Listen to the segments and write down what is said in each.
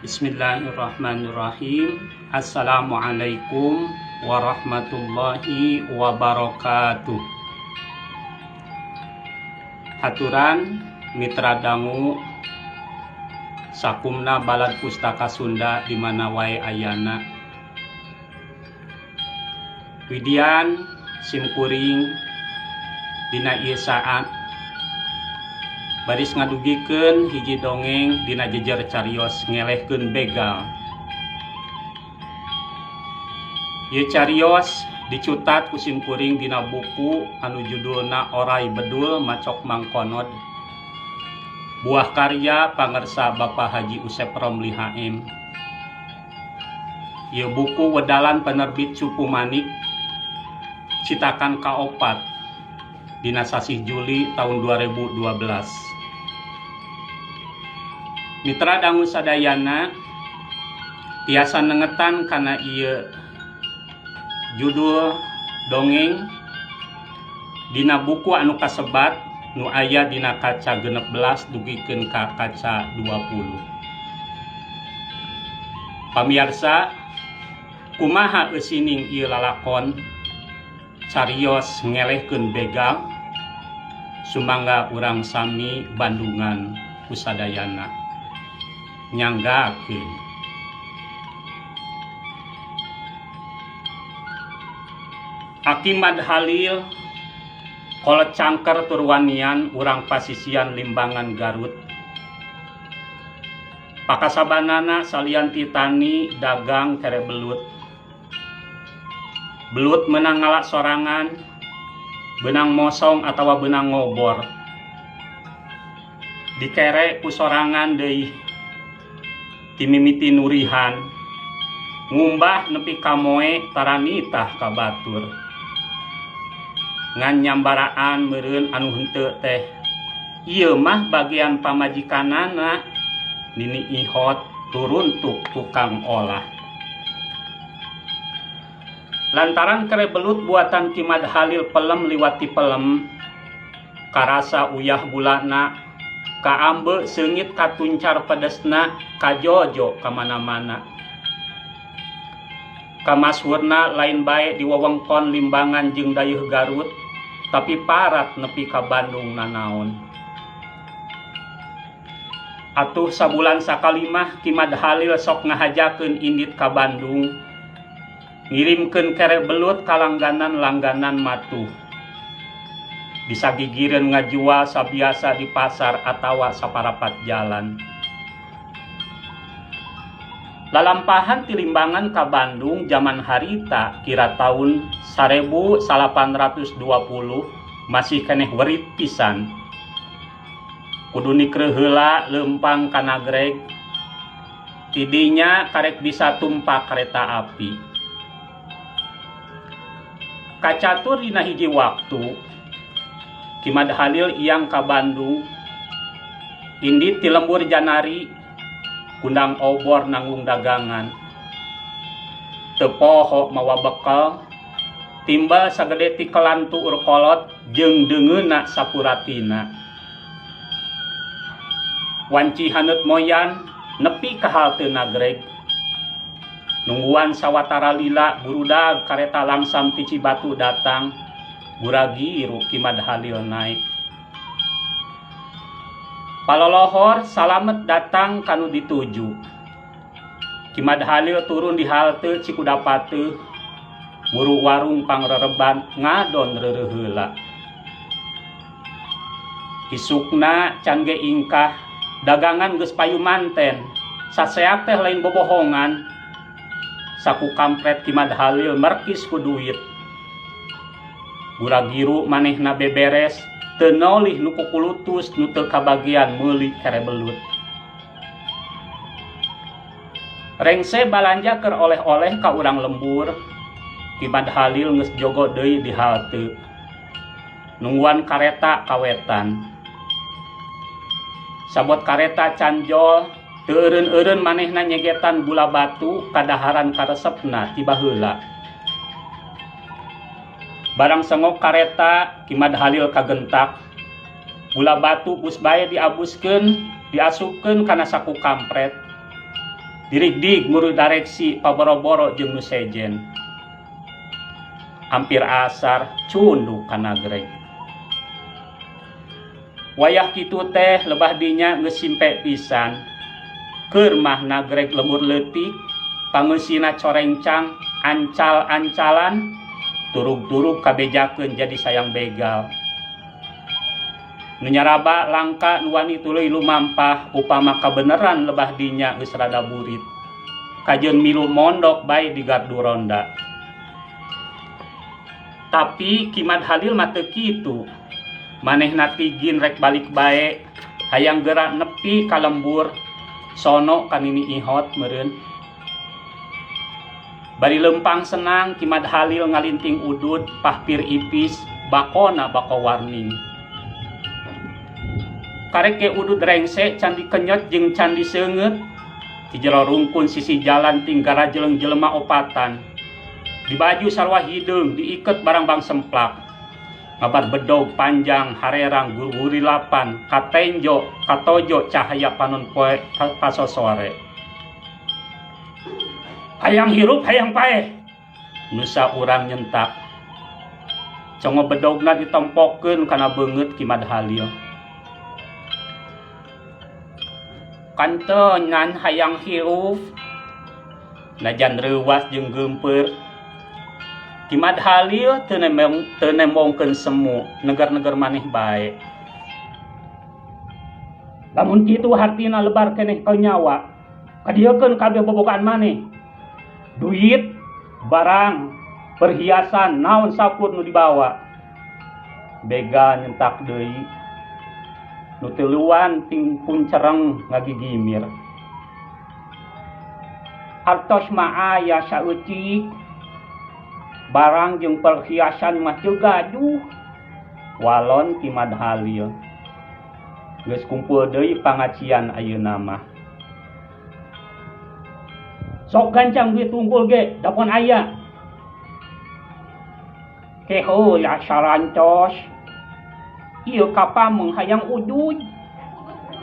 Bismillahirrahmanirrahim. Assalamualaikum warahmatullahi wabarakatuh. Haturan mitra dangu sakumna Balad Pustaka Sunda di mana wae ayana. Widian simkuring dina ieu saat baris ngadugikeun hiji dongeng dina jejer carios ngelehkeun begal. Ieu carios dicutat ku simkuring dina buku anu judulna Oray Bedul Macok Mangkonod. Buah karya pangersa Bapak Haji Usep Romli HM. Ieu buku wedalan penerbit Cupu Manik citakan kaopat dina sasih Juli tahun 2012. Mitra dangu sadayana tiasa nengetan kana ieu judul dongeng dina buku anu kasebat nu aya dina kaca 16 dugikeun ka kaca 20. Pamiarsa, kumaha eusining ieu lalakon carios ngelehkeun begal? Sumangga urang sami bandungan kusadayana. Nyanggakeun. Aki Mad Halil kolot cangker turwanian urang pasisian Limbangan Garut. Pakasabanana salian ti tani dagang kere belut. Belut menang ngalak sorangan, benang mosong atawa benang ngobor. Dikere ku sorangan deui timimiti nurihan, ngumbah nepi ka moe taranitah ka batur. Ngan nyambaraan meureun anu henteu teh. Ieu mah bagian pamajikanana, Nini Ihot turuntuk tukang olah. Lantaran kere belut buatan Ki Mad Halil pelem liwat ti pelem, karasa uyah gulana, kaambe seungit katuncar pedesna, kajojo kamana-mana. Kamashurna lain bae di wewengkon Limbangan jeung Dayeuh Garut, tapi parat nepi ka Bandung nanaon. Atuh sabulan sakali mah Ki Mad Halil sok ngahajakeun indit ka Bandung, ngirimkeun kere belut ka langganan-langganan matuh. Bisa gigireun ngajual sabiasa di pasar atawa saparapat jalan. Lalampahan ti Limbangan ka Bandung zaman harita kira tahun 1820 masih keneh werit pisan. Kudu nikreuh heula leumpang ka Nagreg. Tidinya karek bisa tumpak kareta api. Kacatur dina hiji waktu, Ki Mad Halil iang ka Bandung. Indit ti lembur Janari, kundang obor nanggung dagangan. Teu poho mawa bekel, timbal sagede ti kelan tuur kolot jeung deungeuna sapuratina. Wanci haneut moyan nepi ka halte Nagreg. Nungguan sawatara lila burudag kareta langsam ti Cibatu datang, buragiru Ki Mad Halil naik. Palolohor salamet datang kanu dituju. Ki Mad Halil turun di halte Cikudapateuh, muru warung pangrereban ngadon reureuh heula. Isukna can ge ingkah, dagangan geus payu manten, saseak teh lain bobohongan. Saku kampret Ki Mad Halil merkis ku duit. Guragiru manehna beberes, teu nolih nu kukulutus nu teu kabagian meuli kere belut. Rengse balanja keur oleh-oleh ka urang lembur, Ki Mad Halil geus jogo deui di halte. Nungguan kareta kawetan. Sabot kareta canjol, teu eureun-eureun manehna nyegetan gula batu kadaharan karesepna ti baheula. Barang sengok kareta, Ki Mad Halil kagentak. Gula batu geus bae diabuskeun, diasupkeun kana saku kampret. Dirigdig muru dareksi paboro-boro jeung nu sejen. Ampir asar cunduk ka Nagreg. Wayah kitu teh lebah dinya geus simpe pisan. Keur mah Nagreg lembur leutik, pangeusina corengcang, ancal-ancalan, turug-turug kabejakeun jadi sayang begal. Nu nyaraba langka nu wani tuluy lumampah upama kabeneran lebah dinya geus rada burit. Kajeun milu mondok bae di gardu ronda. Tapi Ki Mad Halil mah teu kitu. Manehna tigin rek balik bae, hayang geura nepi ka lembur, sono ka Nini Ihot meureun. Bari leumpang senang Ki Mad Halil ngalinting udud pahpir ipis bakona bako warning. Karek ge udud rengse can dikenyot jeung can diseungeut. Ti jero rungkun sisi jalan tinggara jeleng jelema opatan. Dibaju sarua hideung diiket barangbang semplak. Ngabar bedog panjang harerang gurilapan katenjo katojo cahaya panon poe pasosore. Hayang hirup hayang paeh. Nusa urang nyentak. Congo bedogna ditempokeun kana beungeut Ki Mad Halil. Kantenan hayang hirup najan reuwas jeung geumpeur. Ki Mad Halil teu nembongkeun semu neger-neger maneh bae. Lamun kitu hartina lebar keneh ka nyawa, kadieukeun kabeh bobogaan maneh. Duit, barang, perhiasan, naon sakur nu dibawa. Bega nyentak deui. Nu tiluan ting puncereng ngagigimir. Artos mah aya saeutik, barang jeung perhiasan mah teu gaduh. Walon Ki Mad Halil. Geus kumpul deui pangacian ayeuna mah. Sok gancang duit tungkul ge, dapon aya. Keho ya sarantos. Ieu kapameng hayang udud.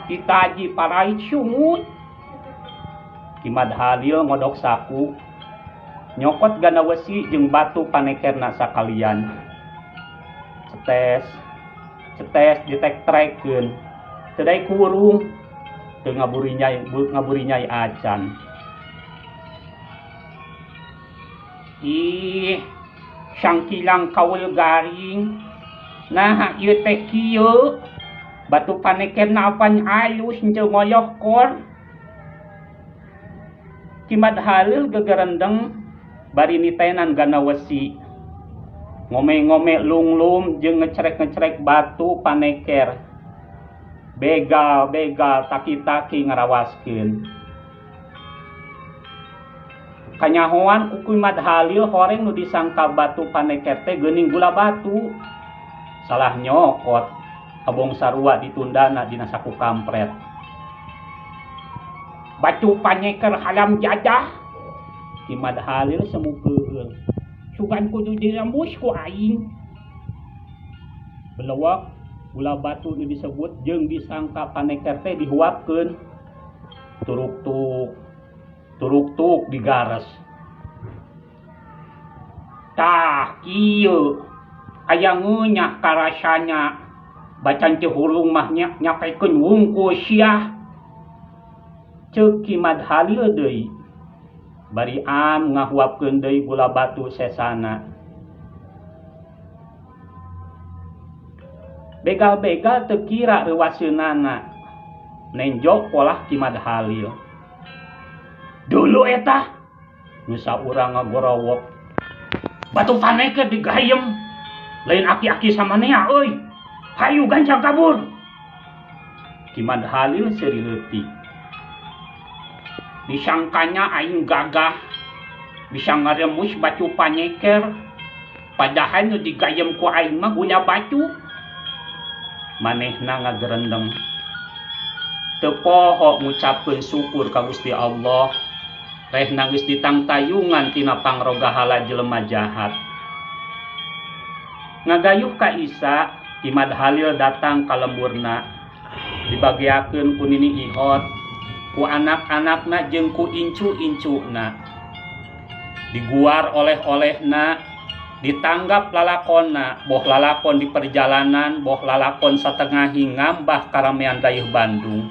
Ditaji parait sungut. Ki Mad Halil ngodok saku. Nyokot gana wesi jeung batu panekerna sakalian. Cetes, cetes ditek-trekeun. Teu daek hurung, teu ngaburinyai acan. Ih, sangkilang kaul garing. Nah, ieu teh kieu. Batu panekerna apan alus henteu ngolohkor. Ki Mad Halil gegerendeng bari nitenan gana wesi. Ngome-ngome lunglum jeung ngecerek-ngecerek batu paneker. Begal-begal taki-taki ngarawaskeun. Kanyahoan ku Ki Mad Halil horeng nu disangka batu paneker teh geuning gula batu. Salah nyokot, abong sarua ditundana dina saku kampret. Batu paneker halam jadah. Ki Mad Halil semu keueul. Sugan kudu dirembus ku aing. Belewak gula batu nu disebut jeung disangka paneker teh dihuapkeun. Turuk-tuk, turuk-tuk digares. Tah kieu aya ngunyah karasana. Bacan teu hurung mah nyapekeun wungkul siah. Ceuk Ki Mad Halil deui. Bari am ngahuapkeun deui gula batu sesana. Begal-begal teu kira reuwaseunana. Nenjok polah Ki Mad Halil. Dulu eta nusa urang ngagorowok. Batu paneker digayem. Lain aki-aki samanea euy. Hayu gancang kabur. Ki Mad Halil seuri leutik. Disangkanya aing gagah bisa ngaremus batu paneker. Padahal nu digayem ku aing mah gula batu. Manehna ngagerendeng. Teu poho ngucapkeun syukur ka Gusti Allah. Rehna geus ditangtayungan tina pangrogahala jelema jahat. Ngagayuh ka Isa, Ki Mad Halil datang ka lemburna. Dibageakeun ku Nini Ihot. Ku anak-anakna jeung ku incu-incuna. Diguar oleh-olehna, ditanggap lalakonna, boh lalakon di perjalanan, boh lalakon satengahi ngambah karamean dayeuh Bandung.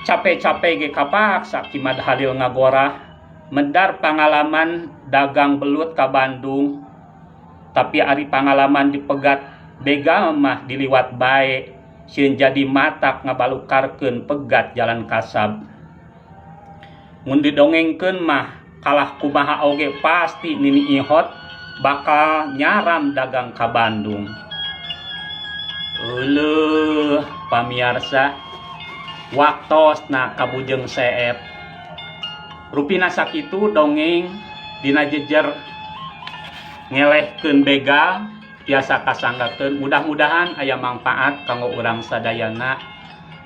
Cape-cape ge kapaksa Ki Mad Halil ngagorah medar pangalaman dagang belut ka Bandung. Tapi ari pangalaman dipegat begal mah diliwat bae sieun jadi matak ngabalukarkeun pegat jalan kasab. Mun didongengkeun mah kalah kumaha oge pasti Nini Ihot bakal nyaram dagang ka Bandung. Euleuh pamiarsa, waktosna kabujeng seep. Rupina sakitu dongeng dina jejer ngelehkeun begal tiasa kasanggakeun, mudah-mudahan aya mangpaat kanggo urang sadayana.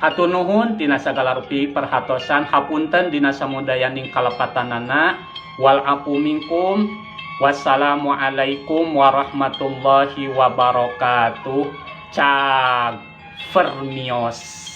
Hatur nuhun tina sagala rupi perhatosan, hapunten dina samudayaning kalepatanana. Wal afu minkum, wassalamualaikum warahmatullahi wabarakatuh. Cag permios.